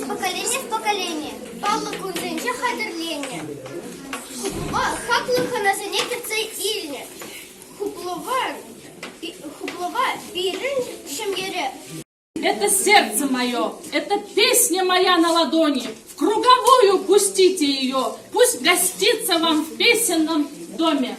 поколения в поколение. Паллӑ кунсенче хатӗрленнӗ. Хуплӑва хаклӑ хӑнасене кӗтсе илнӗ. Хуплӑва, хуплӑва пирӗн ҫемьере. Это сердце мое, это песня моя на ладони. В круговую пустите ее, пусть гостится вам в песенном доме.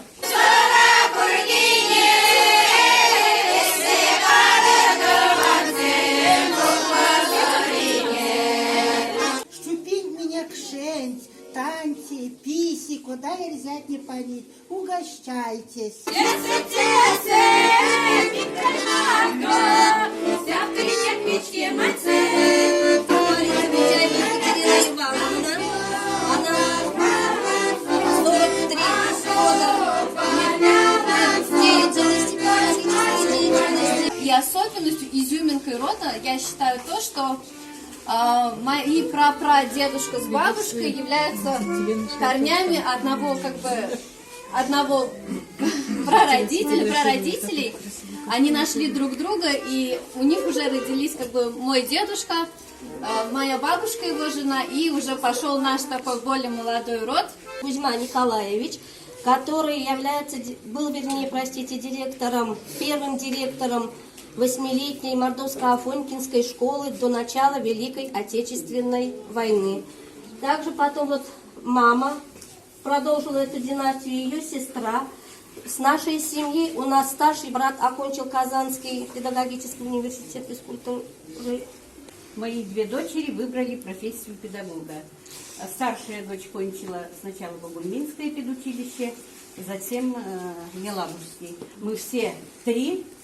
Щупинь меня кшенть, танцы, писи, куда нельзя не панить. Угощайтесь. Она 43 года деятельности, педагогической деятельности. И особенностью, изюминкой рода я считаю то, что мои прапрадедушка с бабушкой являются корнями одного, как бы, одного прародителя, прародителей. Они нашли друг друга, и у них уже родились как бы мой дедушка, моя бабушка, его жена, и уже пошел наш такой более молодой род. Кузьма Николаевич, который является, был, вернее, простите, директором, первым директором восьмилетней Мордовско-Афонькинской школы до начала Великой Отечественной войны. Также потом вот мама продолжила эту династию, ее сестра. С нашей семьи у нас старший брат окончил Казанский педагогический университет физкультуры. Мои две дочери выбрали профессию педагога. Старшая дочь кончила сначала Бугульминское педучилище, затем Елабужский. Мы все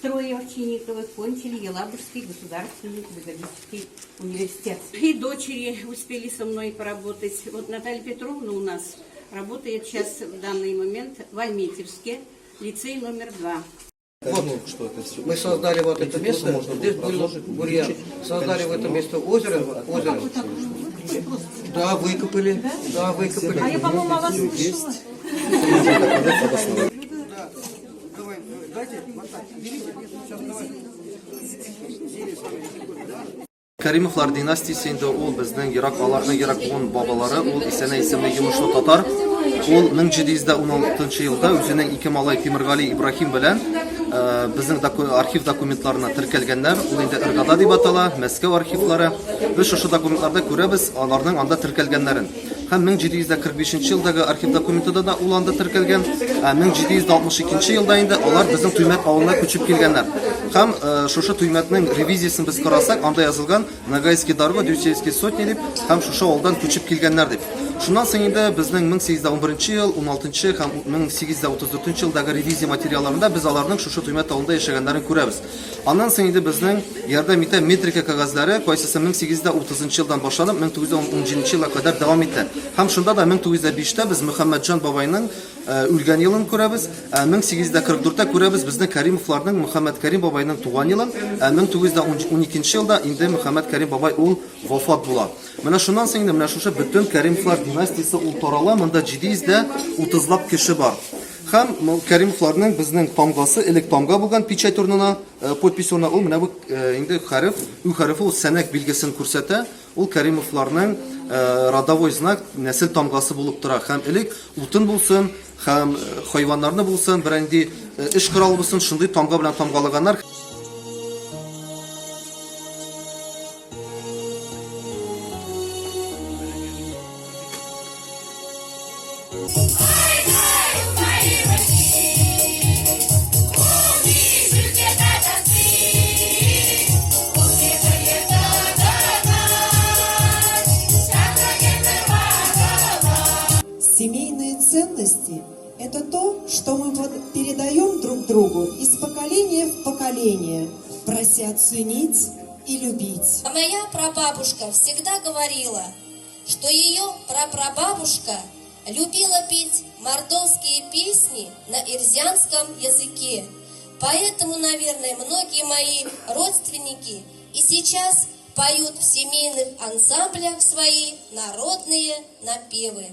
трое Овчинниковых кончили Елабужский государственный педагогический университет. И дочери успели со мной поработать. Вот Наталья Петровна у нас работает сейчас в данный момент в Альметьевске, лицей номер 2. Вот, что это все. Мы создали вот это место, можно было здесь был продолжить, бурьян. увеличить Создали в количество, этом но место озеро, озеро. Да, выкопали, да, выкопали. А я, по-моему, о вас слышала. Можно доказать, обосновать. Да. Давай, дайте, вот так, берите, сейчас давай. Каримовлар династиясе инде ул безнең ерак аларның ерак буын бабалары, ул Исәнәй исемле йомышлы татар. Ул 1716 елда үзенең ике малай Тимергали Ибраһим белән безнең архив документларына теркәлгәннәр. Ул инде Ыргада дип атала, Мәскәү архивлары. Без шушы документларда күрәбез аларның анда теркәлгәннәрен. Һәм 1745 елдагы архив документында да ул анда теркәлгән. Ә 1762 елда инде алар безнең Туймәт авылына күчеп килгәннәр. Һәм шушы Туймәтнең ревизиясен без карасак, анда язылган Ногайский дорога, Дюсельский сотни дип, һәм шушы авылдан күчеп килгәннәр дип. Шуннан соң инде безнең 1811 ел, 16 һәм 1834 елдагы ревизия материалларында без аларның шушы Туймәт авылында яшәгәннәрен күрәбез. Аннан соң инде безнең ярдәм итә метрика кәгазьләре, кайсысы 1830 елдан башланып, 1917 елга кадәр дәвам итә. Һәм шунда да 1905-тә без Мөхәммәтҗан бабайның үлгән елын күрәбез, ә 1844-тә күрәбез безнең Кәримовларның Мөхәммәткәрим бабайның туган елын, ә 1912 елда инде Мөхәммәткәрим бабай ул вафат була. Менә шуннан соң инде менә шушы бөтен Кәримовлар династиясе ул тарала, монда 730лап кеше бар. Һәм Кәримовларның безнең тамгасы, элек тамга булган печать урынына, подпись урынына ул менә бу инде хәреф, ү хәрефе ул сәнәк билгесен күрсәтә. Ул Кәримовларның родовой знак, нәсел тамгасы булып тора. Һәм элек утын булсын, һәм хайваннарны булсын, берәр эш коралы булсын, шундый тамга белән тамгалаганнар. Семейные ценности – это то, что мы передаем друг другу из поколения в поколение, прося ценить и любить. А моя прабабушка всегда говорила, что ее прапрабабушка любила петь мордовские песни на эрзянском языке. Поэтому, наверное, многие мои родственники и сейчас поют в семейных ансамблях свои народные напевы.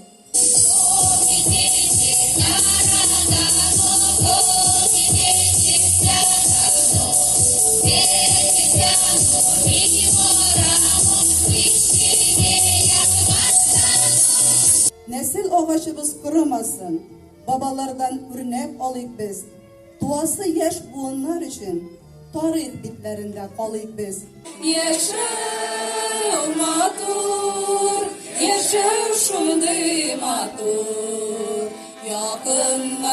агачыбыз корымасын, Бабалардан үрнәк алыйк без. Туасы яшь буыннар өчен Тарих битләрендә калыйк без. Яшәү матур, яшәү шундый матур, якыннарың.